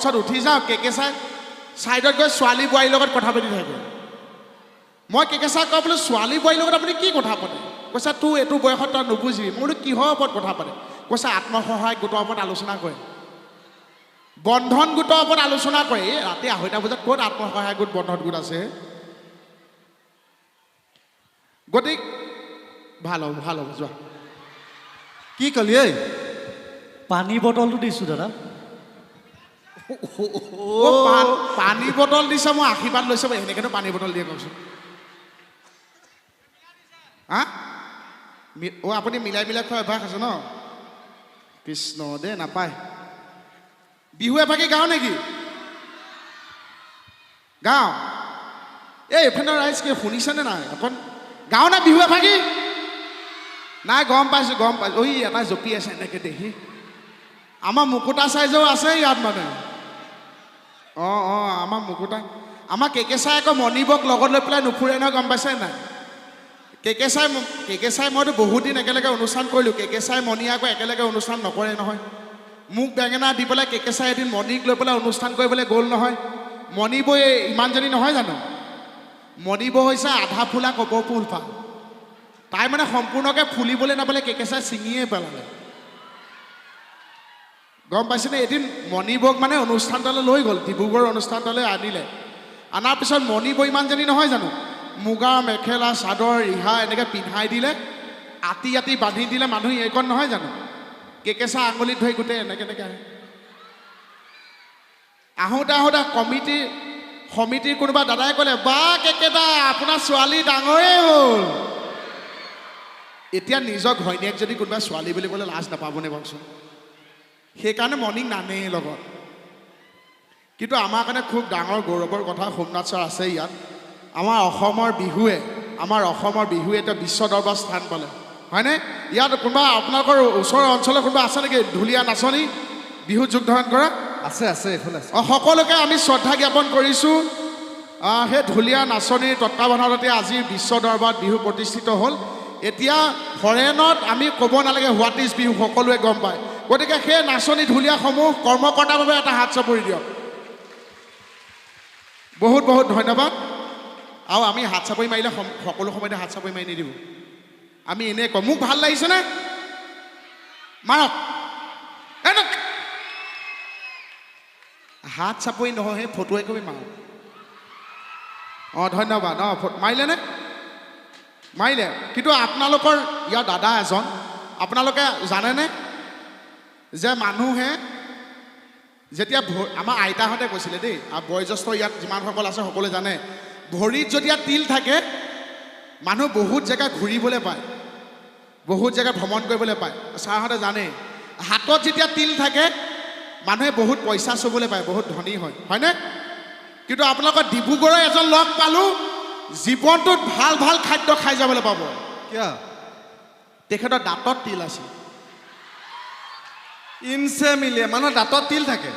মঞ্চত উঠি যাওঁ, কেকে চাই ছাইডত গৈ ছোৱালী বোৱাৰীৰ লগত কথা পাতি থাকে। মই কেকে চাই কওঁ বোলো ছোৱালী বোৱাৰীৰ লগত আপুনি কি কথা পাতে? কৈছে তোৰ এইটো বয়সত তই নুবুজিবি। মই বোলো কিহৰ ওপৰত কথা পাতে? কৈছে আত্মসহায়ক গোটৰ ওপৰত আলোচনা কৰে, বন্ধন গোটৰ ওপৰত আলোচনা কৰে। এই ৰাতি 2:30 বজাত ক'ত আত্মসহায়ক গোট বন্ধন গোট আছে? গতিকে ভাল হ'ব, ভাল হ'ব, যোৱা। কি কলি ঐ? পানী বটলটো দিছোঁ দাদা। পানী বটল দিছে, মই আশীৰ্বাদ লৈছোঁ। এনেকেনো পানী বটল দিয়ে কওকচোন? হা, অ' আপুনি মিলাই মিলাই খোৱা অভ্যাস আছে ন? কৃষ্ণ দে, নাপায়। বিহু এভাগি গাওঁ নেকি? গাওঁ। এই এইফালৰ ৰাইজ কি শুনিছেনে নাই? অকণ গাওঁ না বিহু এভাগি? নাই, গম পাইছোঁ, গম পাইছোঁ। ঐ এটা জঁপি আছে এনেকৈ দেখি। আমাৰ মুকুতা চাইজেও আছে ইয়াত মানে। অঁ অঁ, আমাৰ মুকুতা, আমাৰ কেকে চাই আকৌ মণিবক লগত লৈ পেলাই নুফুৰে নহয়, গম পাইছে নাই? কেকে চাই, কেকে চাই মইতো বহুত দিন একেলগে অনুষ্ঠান কৰিলোঁ। কেকে চাই মণি আকৌ একেলগে অনুষ্ঠান নকৰে নহয়। মোক বেঙেনা দি পেলাই কেকে চাই এদিন মণিক লৈ পেলাই অনুষ্ঠান কৰিবলৈ গ'ল নহয়। মণিবৌ ইমানজনী নহয় জানো? মণিবৌ হৈছে আধা ফুলা কপৌ ফুল পাল। তাই মানে সম্পূৰ্ণকৈ ফুলিবলৈ নাপালে কেকে চাই ছিঙিয়ে পেলালে, গম পাইছেনে? এদিন মণিবৌক মানে অনুষ্ঠানটালৈ লৈ গ'ল, ডিব্ৰুগড় অনুষ্ঠানটালৈ আনিলে। অনাৰ পিছত মণিবৌ ইমানজনী নহয় জানো, মুগা মেখেলা চাদৰ ৰিহা এনেকৈ পিন্ধাই দিলে, আতি আতি বান্ধি দিলে মানুহ এইকণ নহয় জানো? কেকেচা আঙুলিত ধৰি গোটেই এনেকৈ এনেকৈ আহে। আহোঁতে আহোঁতে কমিটিৰ সমিতিৰ কোনোবা দাদাই ক'লে, বা কেকেদা আপোনাৰ ছোৱালী ডাঙৰেই হ'ল। এতিয়া নিজৰ ঘৈণীয়েক যদি কোনোবা ছোৱালী বুলি ক'লে লাজ নাপাবনে কওকচোন? সেইকাৰণে মৰ্ণিং নানেই লগত। কিন্তু আমাৰ কাৰণে খুব ডাঙৰ গৌৰৱৰ কথা, সোমনাথ ছাৰ আছে ইয়াত। আমাৰ অসমৰ বিহুৱে, আমাৰ অসমৰ বিহুৱে এতিয়া বিশ্ব দৰবাৰ স্থান পালে, হয়নে? ইয়াত কোনোবা আপোনালোকৰ ওচৰৰ অঞ্চলৰ কোনোবা আছে নেকি ঢুলীয়া নাচনী বিহুত যোগদান কৰা? আছে আছে, এইফালে আছে। অঁ, সকলোকে আমি শ্ৰদ্ধা জ্ঞাপন কৰিছোঁ। সেই ঢুলীয়া নাচনীৰ তত্বাৱধানতে আজি বিশ্ব দৰবাৰত বিহু প্ৰতিষ্ঠিত হ'ল। এতিয়া ফৰেনত আমি ক'ব নালাগে what is Bihu, সকলোৱে গম পায়। গতিকে সেই নাচনী ঢুলীয়াসমূহ কৰ্মকৰ্তাৰ বাবে এটা হাত চাপৰি দিয়ক। বহুত বহুত ধন্যবাদ। আৰু আমি হাত চাপৰি মাৰিলে সকলো সময়তে হাত চাপৰি মাৰি নিদিব, আমি এনেই কওঁ। মোক ভাল লাগিছেনে? মাৰক হাত চাপৰি নহয়, সেই ফটো একপি মাৰক। অঁ ধন্যবাদ। অঁ মাৰিলেনে? মাৰিলে। কিন্তু আপোনালোকৰ ইয়াৰ দাদা এজন, আপোনালোকে জানেনে যে মানুহে যেতিয়া আমাৰ আইতাহঁতে কৈছিলে দেই, আৰু বয়োজ্যেষ্ঠ ইয়াত যিমানসকল আছে সকলোৱে জানে, ভৰিত যেতিয়া তিল থাকে মানুহ বহুত জেগা ঘূৰিবলৈ পায়, বহুত জেগা ভ্ৰমণ কৰিবলৈ পায়। ছাৰহঁতে জানে। হাতত যেতিয়া তিল থাকে মানুহে বহুত পইচা চুবলৈ পায়, বহুত ধনী হয়, হয়নে? কিন্তু আপোনালোকৰ ডিব্ৰুগড়ৰ এজন লগ পালোঁ, জীৱনটোত ভাল ভাল খাদ্য খাই যাবলৈ পাব। কিয়? তেখেতৰ দাঁতত তিল আছে। ইনচে মিলে, মানুহৰ দাঁতত তিল থাকে।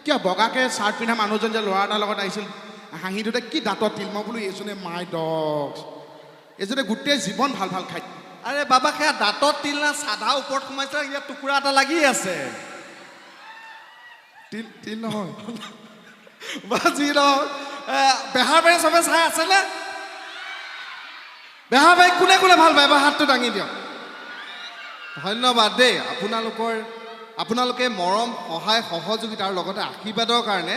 কিয় বগাকে চাৰ্ট পিন্ধা মানুহজন যে ল'ৰা এটাৰ লগত আহিছিল, হাঁহিটোতে কি দাঁতত তিল? মই বোলো এইজনে মাই ডগ, এইজনে গোটেই জীৱন ভাল ভাল খাদ্য। আৰে বাবা, সেয়া দাঁতত তিল না চাধা ওপৰত সোমাইছে, ইয়াত টুকুৰা এটা লাগি আছে। তিল তিল নহয় বা যি নহওক। বেহাৰবাৰী চবে চাই আছেনে? বেহাৰবাৰী কোনে কোনে ভাল পায় এবাৰ হাতটো দাঙি দিয়ক। ধন্যবাদ দেই আপোনালোকৰ, আপোনালোকে মৰম, সহায়, সহযোগিতাৰ লগতে আশীৰ্বাদৰ কাৰণে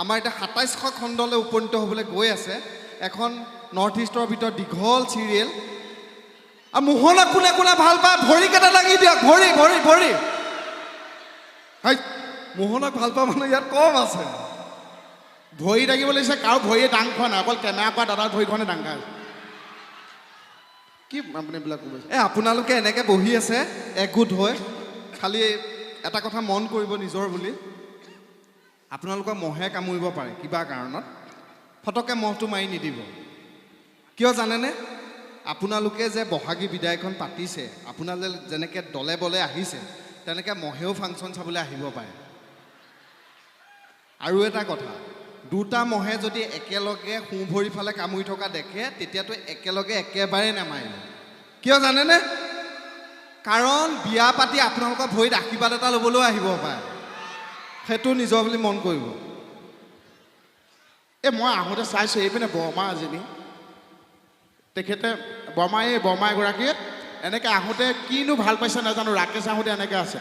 আমাৰ এতিয়া 2700 খণ্ডলৈ উপনীত হ'বলৈ গৈ আছে। এখন নৰ্থ ইষ্টৰ ভিতৰত দীঘল চিৰিয়েল। আৰু মোহনক কোনে কোনে ভাল পায় ভৰিকেইটা দাঙি দিয়ক। ভৰি ভৰি ভৰি। মোহনক ভাল পোৱা মানুহ ইয়াত কম আছে। ভৰি দাঙিব লাগিছে, কাৰো ভৰিয়ে দাং খোৱা নাই, অকল কেমেৰা কৰা দাদাৰ ভৰিখনে দাং খাই। কি আপুনি এইবিলাক ক'ব? এই আপোনালোকে এনেকৈ বহি আছে একগোট হৈ, খালি এটা কথা মন কৰিব নিজৰ বুলি, আপোনালোকৰ মহে কামুৰিব পাৰে কিবা কাৰণত, ফটককৈ মহটো মাৰি নিদিব। কিয় জানেনে? আপোনালোকে যে বহাগী বিদায়খন পাতিছে, আপোনালোকে যেনেকৈ দলে বলে আহিছে, তেনেকৈ মহেও ফাংচন চাবলৈ আহিব পাৰে। আৰু এটা কথা, দুটা মহে যদি একেলগে সোঁ ভৰি ফালে কামুৰি থকা দেখে, তেতিয়াতো একেলগে একেবাৰে নামাৰিব। কিয় জানেনে? কাৰণ বিয়া পাতি আপোনালোকৰ ভৰিত আশীৰ্বাদ এটা ল'বলৈও আহিব পাৰে। সেইটো নিজৰ বুলি মন কৰিব। এই মই আহোঁতে চাইছোঁ এইপিনে বৰমা এজনী, তেখেতে বৰমা, এই বৰমা এগৰাকীয়ে এনেকৈ আহোঁতে কিনো ভাল পাইছে নাজানো, ৰাকেশ আহোঁতে এনেকৈ আছে,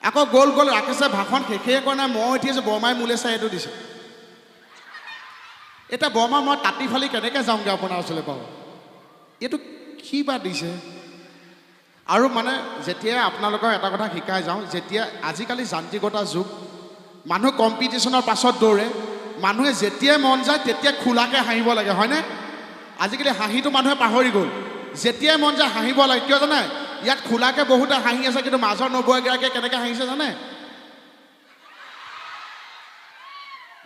আকৌ গ'ল গ'ল ৰাকেশে ভাষণ শেষেই কৰা নাই, মই উঠি আছোঁ, বৰমাই মোলৈ চাই এইটো দিছে। এতিয়া বৰমা মই তাঁতি ফালি কেনেকৈ যাওঁগৈ আপোনাৰ ওচৰলৈ বাৰু, এইটো কি বা দিছে। আৰু মানে যেতিয়া আপোনালোকৰ এটা কথা শিকাই যাওঁ, যেতিয়া আজিকালি যান্ত্ৰিকতা যুগ, মানুহ কম্পিটিশ্যনৰ পাছত দৌৰে, মানুহে যেতিয়াই মন যায় তেতিয়া খোলাকৈ হাঁহিব লাগে, হয়নে? আজিকালি হাঁহিটো মানুহে পাহৰি গ'ল, যেতিয়াই মন যায় হাঁহিব লাগে। কিয় জানে? ইয়াত খোলাকৈ বহুতে হাঁহি আছে, কিন্তু মাজৰ নবৌগৰাকীয়ে কেনেকৈ হাঁহিছে জানে?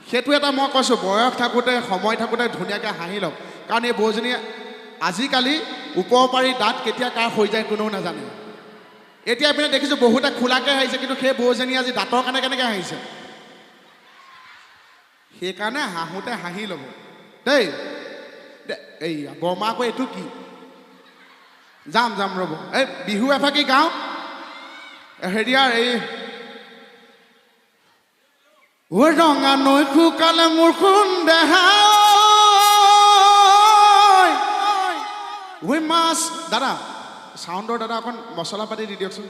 সেইটো এটা মই কৈছোঁ, বয়স থাকোঁতে সময় থাকোঁতে ধুনীয়াকৈ হাঁহি লওক, কাৰণ এই বৌজনীয়ে আজিকালি ওপৰ পাৰি দাঁত কেতিয়া কাৰ হৈ যায় কোনেও নাজানে। এতিয়া পিনে দেখিছোঁ বহুতে খোলাকৈ হাঁহিছে, কিন্তু সেই বৌজনীয়ে আজি দাঁতৰ কাৰণে কেনেকৈ হাঁহিছে। সেইকাৰণে হাঁহোঁতে হাঁহি ল'ব দেই। এই বৰমা আকৌ এইটো কি, যাম যাম ৰ'ব, এই বিহু এফাকি গাওঁ হেৰিয়াৰ এই ৰঙা নৈ শুকালে মোৰ সোণ দেহা ঐ মাছ। দাদা চাউণ্ডৰ দাদা অকণ মছলা পাতি দি দিয়কচোন,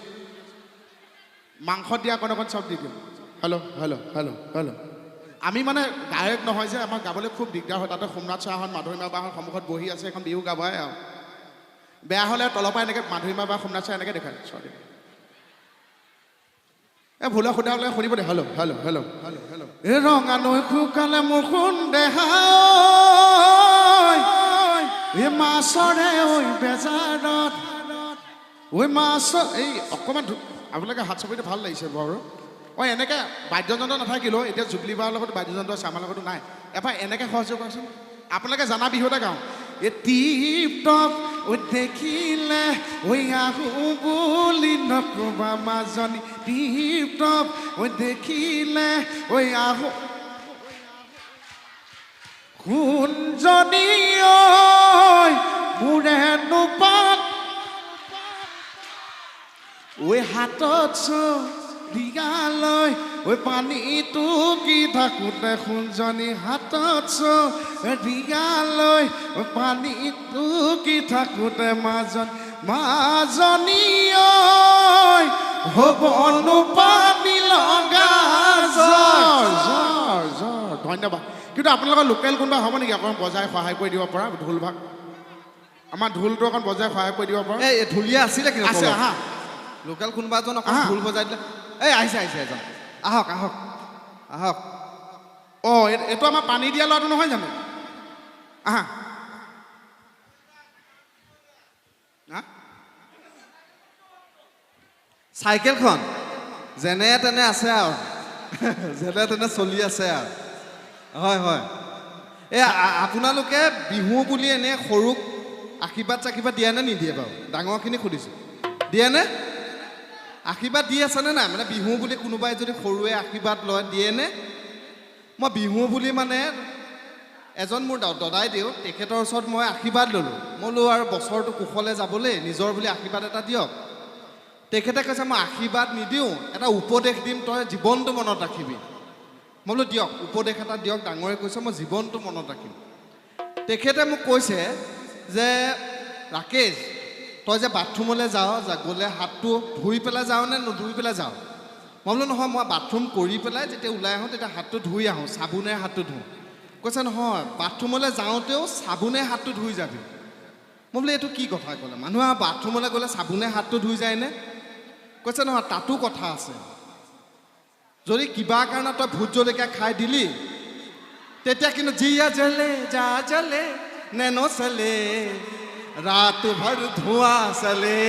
মাংস দিয়া অকণ অকণ চব দি দিয়ক। হেল্ল' হেল্ল' হেল্ল' হেল্ল' আমি মানে গায়ক নহয় যে, আমাক গাবলৈ খুব দিগদাৰ হয়। তাতে সোমনাথ ছাৰহঁত মাধুৰীমা বাহঁৰ সন্মুখত বহি আছে, এখন বিহু গাবই আৰু বেয়া হ'লে তলৰ পৰা এনেকৈ মাধুৰীমা বা সোমনাথ ছাৰ এনেকৈ দেখায়, চৰি এই ভুলে সোধা হ'লে শুনিব দে। Hello hello hello hello hello এই ৰঙা নৈ শুকালে মোৰ সোণ দেহা এই মাছৰে ঐ বেজাৰত ঐ মাছ। এই অকণমান আপোনালোকে হাত চাপৰিটো ভাল লাগিছে বাৰু। অঁ এনেকৈ বাদ্যযন্ত্ৰ নাথাকিলেও এতিয়া জুবলি বাৰ লগত বাদ্যযন্ত্ৰ আছে, আমাৰ লগতো নাই, এবাৰ এনেকৈ সহযোগ কৰকচোন। আপোনালোকে জানা বিহু এটা গাওঁ। এ টিপ টপ ঐ দেখিলে ঐ আহোঁ বুলি নকবা মাজনী, টিপ টপ ঐ দেখিলে ঐ আহোঁ সোণজনী ঐ মোৰেনো পাত ঐ হাতত চৰিয়ালৈ ঐ পানী টুকি থাকোঁতে সোণজনী হাতত চৰিয়ালৈ ঐ পানী টুকি থাকোঁতে মাজনী মাজনী ঐ হ'বনো পানী লগা জ্বৰ জ্বৰ জ্বৰ। ধন্যবাদ। কিন্তু আপোনালোকৰ লোকেল কোনোবা হ'ব নেকি অকণ বজাই সহায় কৰি দিব পৰা? ঢোলভাগ আমাৰ ঢোলটো অকণ বজাই সহায় কৰি দিব পৰা। এই ঢুলীয়া আছিলে কিন্তু আছে, হা লোকেল কোনোবা এজন অকণ ঢোল বজাই দিলে। এই আহিছে আহিছে এজন, আহক আহক আহক। অঁ এইটো আমাৰ পানী দিয়া ল'ৰাটো নহয় জানো? আহা চাইকেলখন যেনে তেনে আছে আৰু, যেনে তেনে চলি আছে আৰু। হয় হয়। এই আপোনালোকে বিহু বুলি এনেই সৰুক আশীৰ্বাদ চাশীৰ্বাদ দিয়ে নে নিদিয়ে বাৰু? ডাঙৰখিনি সুধিছোঁ, দিয়ে নে? আশীৰ্বাদ দি আছেনে নাই? মানে বিহু বুলি কোনোবাই যদি সৰুৱে আশীৰ্বাদ লয় দিয়ে নে? মই বিহু বুলি মানে এজন মোৰ দদাই দিওঁ, তেখেতৰ ওচৰত মই আশীৰ্বাদ ল'লোঁ। মই বোলো আৰু বছৰটো কুশলে যাবলৈ নিজৰ বুলি আশীৰ্বাদ এটা দিয়ক। তেখেতে কৈছে মই আশীৰ্বাদ নিদিওঁ, এটা উপদেশ দিম, তই জীৱনটো মনত ৰাখিবি। মই বোলো দিয়ক উপদেশ এটা দিয়ক, ডাঙৰে কৈছে মই জীৱনটো মনত ৰাখিম। তেখেতে মোক কৈছে যে ৰাকেশ, তই যে বাথৰুমলৈ যাৱ, গ'লে হাতটো ধুই পেলাই যাওঁ নে নুধুই পেলাই যাওঁ? মই বোলো নহয়, মই বাথৰুম কৰি পেলাই যেতিয়া ওলাই আহোঁ তেতিয়া হাতটো ধুই আহোঁ, চাবোনেৰে হাতটো ধুওঁ। কৈছে নহয়, বাথৰুমলৈ যাওঁতেও চাবোনে হাতটো ধুই যাবি। মই বোলো এইটো কি কথা ক'লে, মানুহে বাথৰুমলৈ গ'লে চাবোনে হাতটো ধুই যায়নে? কৈছে নহয়, তাতো কথা আছে, যদি কিবা কাৰণত তই ভোট জলকীয়া খাই দিলি তেতিয়া কিন্তু জিয়া জলে যা জলে নেনো চলে ৰাত ভৰ ধোঁৱা চলে।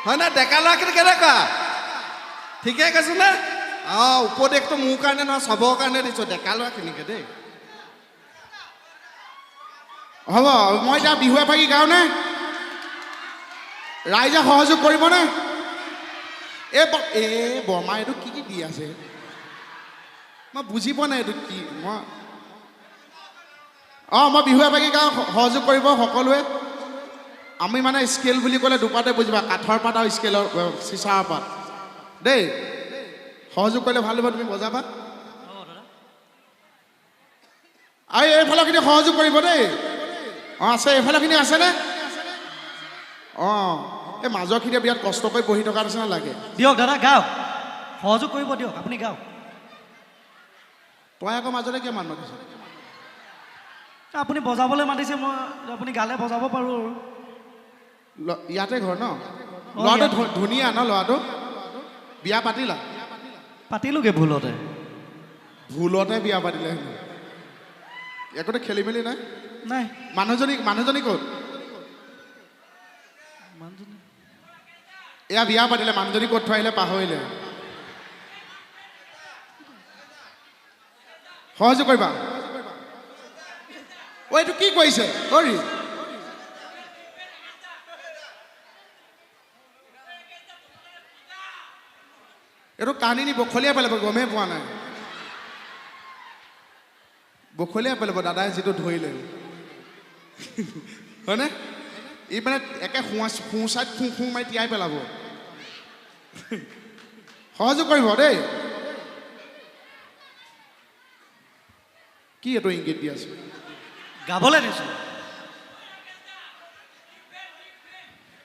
হয় না? ডেকা ল'ৰাখিনি কেনেকুৱা? ঠিকে কৈছো নে? অঁ, উপদেশটো মোৰ কাৰণে নহয়, চবৰ কাৰণে দিছোঁ, ডেকা ল'ৰাখিনিকে দেই। হ'ব, মই এতিয়া বিহু এফাকি গাওঁনে? ৰাইজে সহযোগ কৰিবনে? এই বৰমা এইটো কি কি দি আছে মই বুজি পোৱা নাই, এইটো কি? মই মই বিহু এফাকি গাওঁ, সহযোগ কৰিব সকলোৱে। আমি মানে স্কেল বুলি ক'লে দুপাতে বুজিবা, কাঠৰ পাত আৰু স্কেলৰ চিচাৰ পাত। দেই। সহযোগ কৰিলে ভাল হ'ব, তুমি বজাবা। আৰু এইফালৰখিনি সহযোগ কৰিব দেই। অঁ আছে, এইফালৰখিনি আছেনে? অঁ, এই মাজৰখিনিয়ে বিৰাট কষ্ট কৰি বহি থকা নিচিনা লাগে। দিয়ক দাদা, গাওক, সহযোগ কৰিব দিয়ক, আপুনি গাওক। তই আকৌ মাজতে কিয় মান মাতিছ? আপুনি বজাবলৈ মাতিছে, মই আপুনি গালে বজাব পাৰোঁ আৰু। ইয়াতে ঘৰ ন? ল'ৰাটো ধুনীয়া ন ল'ৰাটো? বিয়া পাতিলা? পাতিলোগে ভুলতে। ভুলতে বিয়া পাতিলে হেনো? একোতে খেলি মেলি নাই? নাই। মানুহজনী ক'ত? এয়া বিয়া পাতিলে, মানুহজনী ক'ত থৈ আহিলে পাহৰিলে। সহযোগ কৰিবা। অ এইটো কি কৰিছে? অৰি এইটো কাহিনী নি বখলীয়াই পেলাব, গমেই পোৱা নাই। বখলীয়াই পেলাব দাদাই যিটো ধৰিলে, হয়নে? ই মানে একে সোঁ চাইড খুঁ খুঁ মাৰি তিয়াই পেলাব। সহযোগ কৰিব দেই। কি এইটো ইংগিত দি আছো? গাবলৈ দিছো।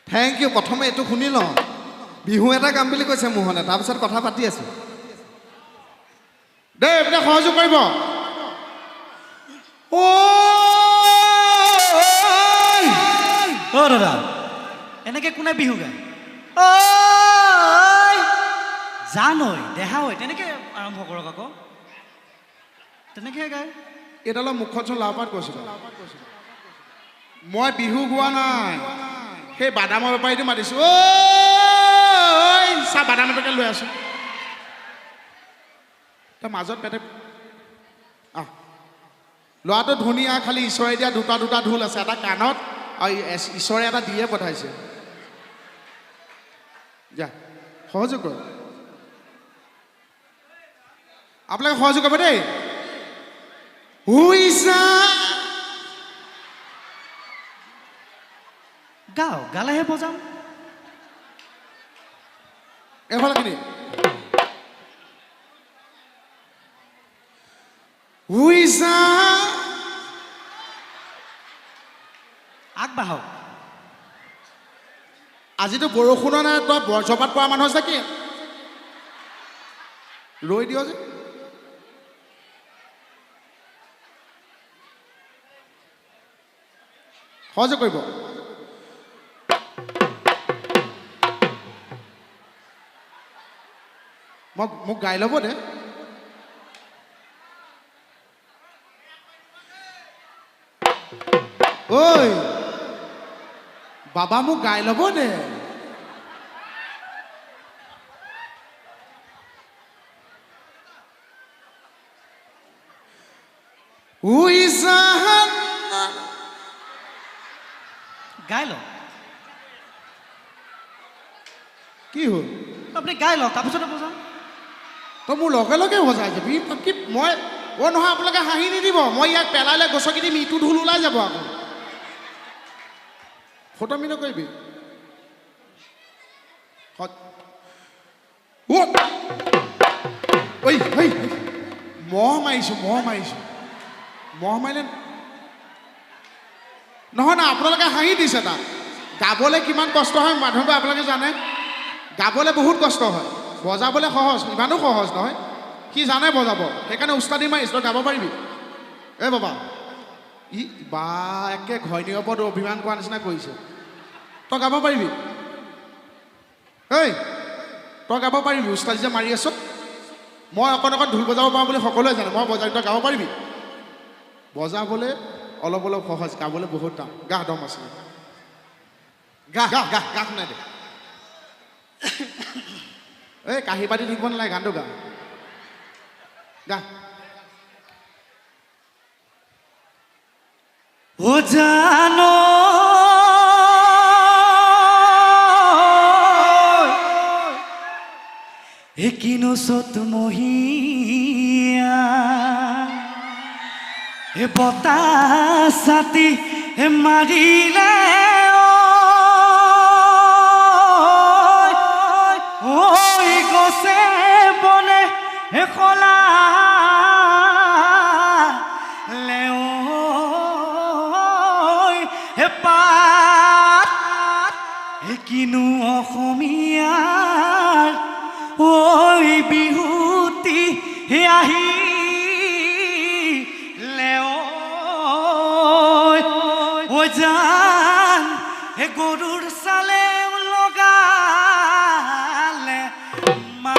Thank U. প্ৰথমে এইটো শুনি লওঁ, বিহু এটা গাম বুলি কৈছে মোহনে, তাৰপিছত কথা পাতি আছো দেই। এইবিলাক সহযোগ কৰিব। অ দাদা, এনেকে কোনে বিহু গায়? ঐ জান ঐ, দেহা ঐ, তেনেকে আৰম্ভ কৰক আকৌ, তেনেকেহে গায়। এইডালৰ মুখত চোন লাওপাত কৈছিলোঁ। মই বিহু গোৱা নাই, সেই বাদামৰ বেপাৰীটো মাতিছোঁ। ঐ চাহ বাদাম এটাকে লৈ আছোঁ। তই মাজত পেটে আহ। ল'ৰাটো ধুনীয়া, খালি ঈশ্বৰে দিয়া দুটা দুটা ঢোল আছে, এটা কাণত আৰু ঈশ্বৰে এটা দিয়ে পঠাইছে। যা সহযোগ কৰ, আপোনালোকে সহযোগ কৰিব দেই। গাও, গালেহে বজাম। এইফালেখিনি আগবাঢ়ক। আজিতো বৰষুণৰ নাই, তই বজ্ৰপাত পৰা মানুহ আছে কি? ৰৈ দিয় যে। সহযোগ কৰিব। মোক গাই ল'ব দে। ঐ বাবা, মোক গাই ল'ব দে। গাই লওক। কি হ'ল? আপুনি গাই লওক, তাৰপিছতে বজাম। তই মোৰ লগে লগে বজাই যাবি কি? মই অ নহয়, আপোনালোকে হাঁহি নিদিব, মই ইয়াক পেলালে গছকি দিম, ইটো ঢোল ওলাই যাব আকৌ। ফটোমি নকৰিবি। মহ মাৰিছোঁ, মহ মাৰিছোঁ, মহ মাৰিলে নহয় না। আপোনালোকে হাঁহি দিছে তাক। গাবলৈ কিমান কষ্ট হয় মাধৱে আপোনালোকে জানে। গাবলৈ বহুত কষ্ট হয়, বজাবলৈ সহজ, ইমানো সহজ নহয়। সি জানে বজাব, সেইকাৰণে উস্তাদি মাৰিছ। তই গাব পাৰিবি? এই বাবা, ই বা একে ঘৈণীৰ ওপৰত অভিমান কৰা নিচিনা কৰিছে। তই গাব পাৰিবি? ঐ তই গাব পাৰিবি? উস্তাদি যে মাৰি আছ। মই অকণ অকণ ঢোল বজাব পাৰোঁ বুলি সকলোৱে জানে, মই বজাই। তই গাব পাৰিবি? বজাবলৈ অলপ অলপ সহজ, গাবলৈ বহুত টান। গা দম আছে, গা গা গা গা শুনাই দে। এই কাঁহী পাতি থাকিব নালাগে, গানটো গা গা। ও জানো কিনো চতমহীয়া হে বতাহ ছাতি হে মাৰিলে ঐ গছ গছে বনে খলা পাত কিনো অসমীয়াৰ ঐ বিহুতি আহি ঐ জান গৰুৰ চালে লগালে মা।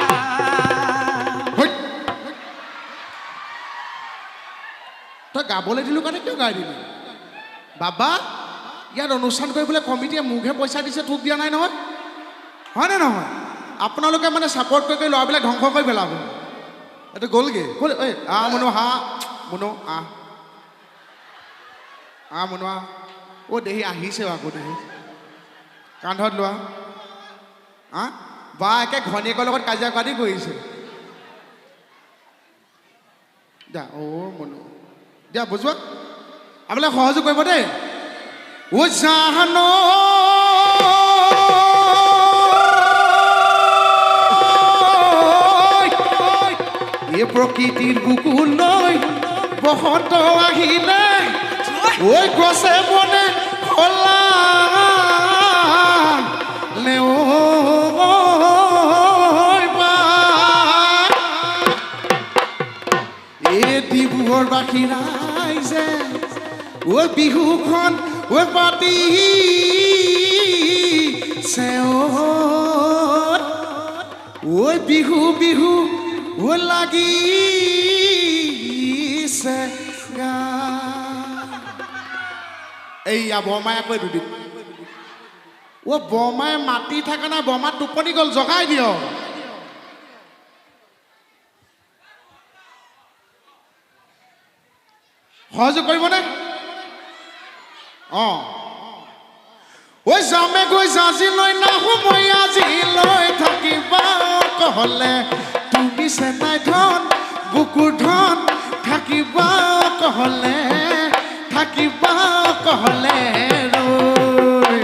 তই গাবলৈ দিলোঁ কাৰণে কিয় গাই দিলি বাবা? ইয়াত অনুষ্ঠান কৰিবলৈ কমিটিয়ে মোকহে পইচা দিছে, তোক দিয়া নাই নহয়, হয়নে নহয়? আপোনালোকে মানে ছাপৰ্ট কৰি কৰি ল'ৰাবিলাক ধ্বংস কৰি পেলাব। এইটো গ'লগৈ। গ'ল। ঐ আহ মনো, হা মনো, আহ আহ মনো, আহ। অ' দেহি আহিছে আকৌ, দেহি কান্ধত লোৱা। আহ বা একে ঘৈণীয়েকৰ লগত কাজিয়া কাটি কৰিছে। দিয়া অ' মনো, দিয়া বুজোৱা, আপোনালোকে সহযোগ কৰিব দেই। ও জানো এই প্ৰকৃতিৰ বুকুলৈ বসন্ত আহিলে, ঐ গছে বনে খলা এই ডিব্ৰুগড় বাসী ৰাইজে ঐ বিহুখন ঐ পাতি ঐ বিহু বিহু ও লাগিছে। এইয়া বৰমাই আকৌ দুদিন অ' বৰমাই মাতি থকা নাই, বৰমা টোপনি গ'ল, জগাই দিয়ক। সহযোগ কৰিবনে? অঁ ঐ যামে গৈ জাজি লৈ নাহো মই আজিলৈ, থাকিবা কহলে তুমি চেনাই ধন বুকুৰ ধন, থাকিবা কহলে, থাকিবা কহলে ৰৈ।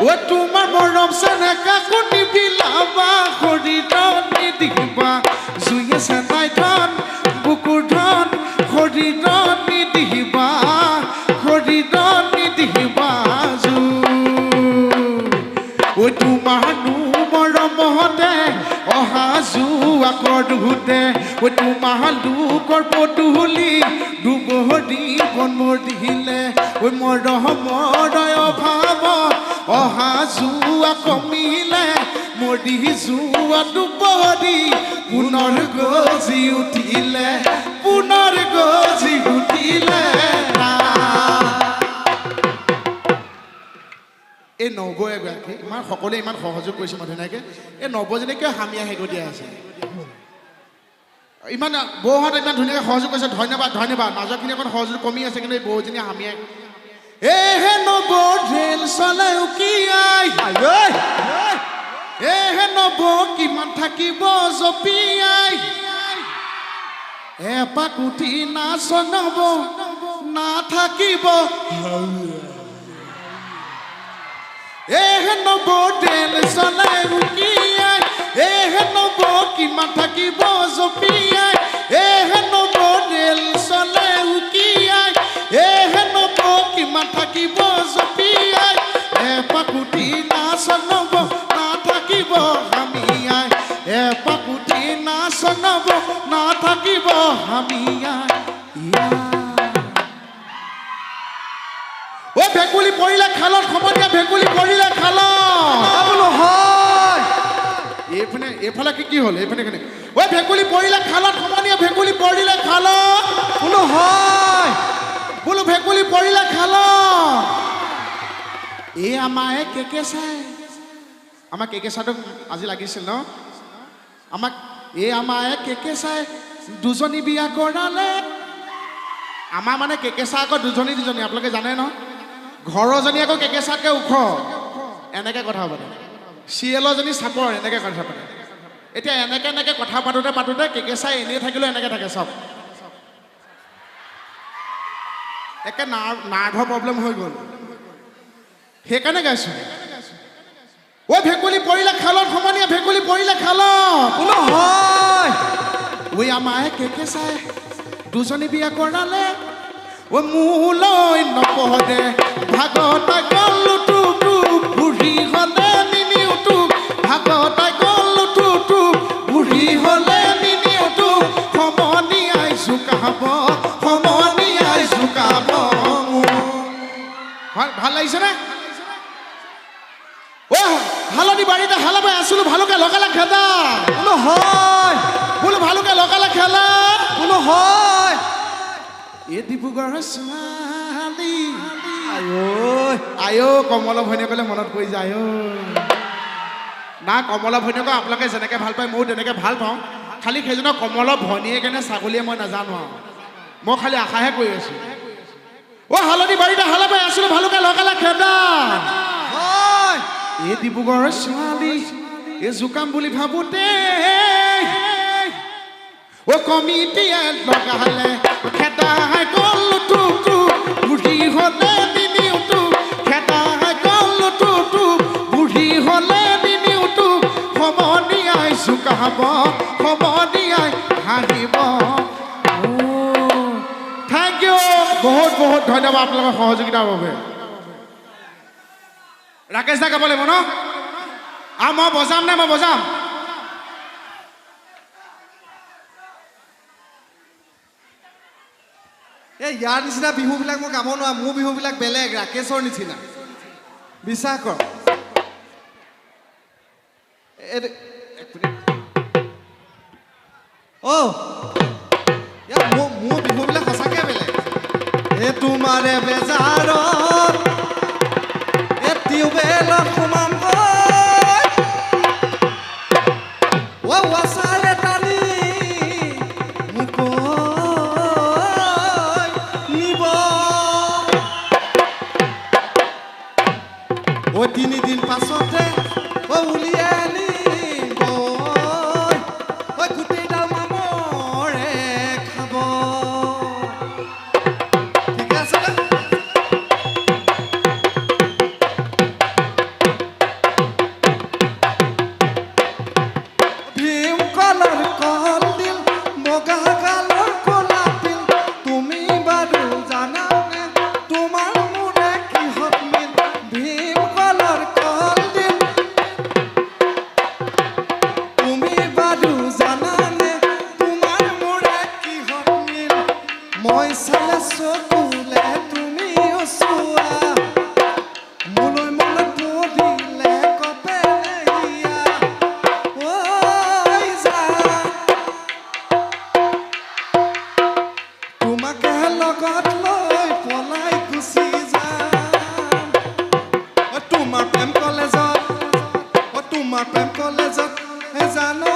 ঐ তোমাৰ মৰম চেনে কাকো নিবিলাবা, শৰীৰত নিদিবা জুয়ে চেনাই ধন বুকুৰ ধন, শৰীৰত নিদিবা, শৰীৰত নিদিবা জুই। ঐ তোমাৰ মৰমতে অহা যোৱা কৰোঁতে, ঐ তোমাৰ লোকৰ পদূলি দুবৰি বন মৰিলে, ঐ মৰমৰ অভাৱত অহা যোৱা কমিলে, মৰি যোৱা দুবৰি পুনৰ গজি উঠিলে, পুনৰ গজি উঠিলে। এই নবৌ এগৰাকী ইমান সকলোৱে ইমান সহযোগ কৰিছে মই ধুনীয়াকৈ। এই নবৌজনী কিয় হামিয়া হেগতীয়া আছে ইমান? বৌহঁত ইমান ধুনীয়াকৈ সহযোগ কৰিছে, ধন্যবাদ ধন্যবাদ। মাজৰখিনি অকণ সহযোগ কমি আছে, কিন্তু এই বৌজনী হামিয়াই। এহে নবৌ ঢেল চলে উকিয়াই, এহে নবৌ কিমান থাকিব জপিয়াই, এপাক উঠি নাচ নবৌ নাথাকিব। এহে নবৌ ঢেল চলে উকিয়াই, এহে নবৌ কিমান থাকিব জপিয়াই, এহে নবৌ ঢেল চলে উকিয়াই, এহে নবৌ কিমান থাকিব জপিয়াই, এপাক উঠি নাচ নবৌ নাথাকিব হামিয়াই, এপাক উঠি নাচ নবৌ নাথাকিব হামিয়াই। ঐ ভেকুলী পৰিলে খালত, সমনীয়া ভেকুলী পৰিলে খালত। নহয় এইফালে এইফালে কি কি হ'ল এইফালে কেনে? ঐ ভেকুলী পৰিলে খালত, সমনীয়া ভেকুলী পৰিলে খালত। বোলো হয়, বোলো ভেকুলী পৰিলে খালত। এই আমাৰ কেকে চাই, আমাৰ কেকে চাহটোক আজি লাগিছিল ন আমাক। এই আমাৰ কেকে চাই দুজনী বিয়া কৰালে। আমাৰ মানে কেকে চাহ আকৌ দুজনী দুজনী, আপোনালোকে জানে ন? ঘৰৰজনী আকৌ কেকে চাহতকৈ ওখ, এনেকৈ কথা পাতে। চিৰিয়েলৰজনী চাপৰ, এনেকৈ কথা পাতে। এতিয়া এনেকৈ এনেকৈ কথা পাতোঁতে পাতোঁতে কেকে চাই এনেই থাকিলেও এনেকৈ থাকে চব, একে নাৰ্ভৰ প্ৰব্লেম হৈ গ'ল। সেইকাৰণে গাইছোঁ। ঐ ভেকুলী পৰিলে খালত, সমনীয়া ভেকুলী পৰিলে খালত। নহয়। ঐ আমায়ে কেকে চাই দুজনী বিয়া কৰালে, ঐ মোলৈ নপঢ়ে ভাগতা গ'লো টুপ টুপ, বুঢ়ী হ'লে নিনিও তোক। ভাগতা গ'লো টুপ টুপ, বুঢ়ী হ'লে নিনিও তোক। সমনীয়াই জোকাব, সমনীয়াই জোকাব। ভাল লাগিছেনে? অ হালধি বাৰীতে হালাবাই আছিলো, ভালুকে লগালে খেদা। নহয়। বোলো ভালুকে লগালে খেলা। নহয়। এই ডিব্ৰুগড় ছোৱালী। আঐ। আয়ো, কমলা ভৈনীয়েকলে মনত পৰি যায় অ'। না, কমলা ভৈনীয়েকক আপোনালোকে যেনেকে ভাল পায় ময়ো তেনেকে ভাল পাওঁ। খালি সেইজনক কমলৰ ভনীয়েকে নে ছাগলীয়ে মই নাজানো আৰু, মই খালি আশাহে কৰি আছো। অ' হালধি বাৰীতে হালাবাই আছিলো, ভালুকে লগালে খেদা। হয়। এই ডিব্ৰুগড়ৰ ছোৱালী, এই জোকাম বুলি ভাবোতে অ কমিটিয়ে লগালে খেদাই গ'লো টুপ টুপ, বুঢ়ী হ'লে নিনিও তোক। খেদাই গ'লো টুপ টুপ, বুঢ়ী হ'লে নিনিও তোক। সমনীয়াই জোকাব, সমনীয়াই হাঁহিব। Thank U, বহুত বহুত ধন্যবাদ আপোনালোকৰ সহযোগিতাৰ বাবে। ৰাকেশ দা গাব লাগিব ন? আৰু মই বজাম নে? মই বজাম। এই ইয়াৰ নিচিনা বিহুবিলাক মই গাব নোৱাৰো। মোৰ বিহুবিলাক বেলেগ, ৰাকেশৰ নিচিনা, বিশ্বাস কৰ। এক মিনিট। অ' ইয়াৰ মোৰ বিহুবিলাক সঁচাকে বেলেগ। এ তোমাৰে বেজাৰত এ টিউবেলত সোমামগৈ, অ' ৱাচাৰে টানি মোক নিব। অ' তিনিদিন পাছতে অ' উলিয়াই নিব, ঐ গোটেইডাল মামৰে খাব। ঠিকে আছে নে? ভীমকলৰ কলডিল, বগা গালৰ ক'লা তিল, তুমি বাৰু জানানে তোমাৰ মোৰে কিহত মিল? ভীমকলৰ কলডিল, তুমি বাৰু জানানে তোমাৰ মোৰে কিহত মিল? মই চালে চকুলে তুমিও চোৱা, মোলৈ মনত পৰিলে কপে হিয়া। ঐ যা, তোমাকে লগত লৈ পলাই গুচি যাম। অ তোমাৰ প্ৰেম কলেজত, অ তোমাৰ প্ৰেম কলেজত জানো।